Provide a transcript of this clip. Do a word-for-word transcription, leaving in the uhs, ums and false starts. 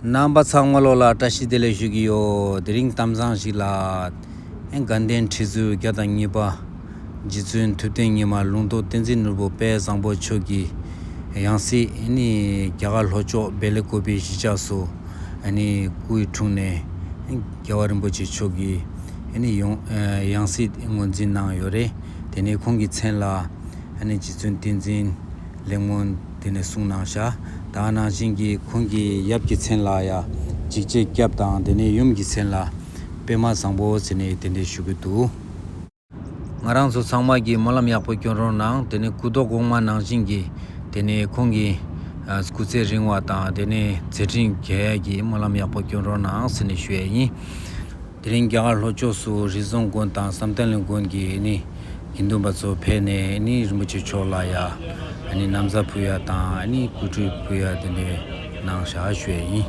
རྣམ་པ་ཚང་མ་ལོ་ལ་བཀྲ་ཤིས་བདེ་ལེགས་ཞུ་གི་ཡོད། དེ་རིང་གཏམ་བཟང་ཞིག་ལ། ཨེ་དགའ་ལྡན་ཁྲི་ཟུར་བརྒྱ་དང་གཉིས་པ། རྗེ་བཙུན་ཐུབ་བསྟན་ཉི་མ་ལུང་རྟོགས་བསྟན་འཛིན་ནོར་བུ་དཔལ་བཟང་པོ་མཆོག་གི་ཡང་སྲིད་ཨེ་ནི་རྒྱ་གར་ལྷོ་ཕྱོགས་བེ་ལེ་ཀོ་པི་གཞིས་ཆགས་སུ་ཨེ་ནི་སྐུ་ཡི་དྲུང་ནས་ཨེ་རྒྱལ་བ་རིན་པོ་ཆེ་མཆོག་གི་ཨེ་ནི་ཡོང་ཨེ་ཡང་སྲིད་ངོས་འཛིན་གནང་ཡོད་རེད། དེ་ནས་ཁོང་གི་མཚན་ལ་ཨ་ནི་རྗེ་བཙུན་བསྟན་འཛིན་ལེགས་སྨོན་དེ་ནས་གསུངས་གནང་ཤག་ད་ནང་བཞིན་གྱི་ཁོང་གི་ཡབ་ཀྱི་མཚན་ལ་ཡ་འཇིགས་བྱེད་སྐྱབས་དང་དེ་ནས་ཡུམ་གྱི་མཚན་ལ་པདྨ་བཟང་པོ་ཟེར་ནས་དེ་འདྲས་ཞུ་གི་འདུག་ང་རང་ཚོ་ཚང་མ་གིས་སྨོན་ལམ་ཡག་པོ་སྐྱོན་རོགས་གནང་། དེ་ནས་སྐུ་ཐོག་གོང་མ་ནང་བཞིན་གྱི་དེ་ནས་ཁོང་གི་ཨ་སྐུ་ཚེ་རིང་བ་དང་དེ་ནས་མཛད་འཕྲིན་རྒྱས་ཡག་གི་སྨོན་ལམ་ཡག་པོ་སྐྱོན་རོགས་གནང་ཟེར་ནས་ཞུ་ཡས་ཡིན། དེ་རིང་རྒྱ་གར་ལྷོ་ཕྱོགས་སུ་རི་རྫོང་དགོན་དང་བསམ་གཏན་གླིང་དགོན་གྱི་ནི་དགེ་འདུན་པ་ཚོ་ཕེབས་ནས་ནི་རིན་པོ་ཆེ་མཆོག་ལ་ཡ་ནི་ན་བཟའ་ཕུལ་ཡ་དང་ནི་གོས་འཁྲུད་ཕུལ་ཡ་དེ་འདྲས་གནང་བཞག་ཞུ་ཡས་ཡིན།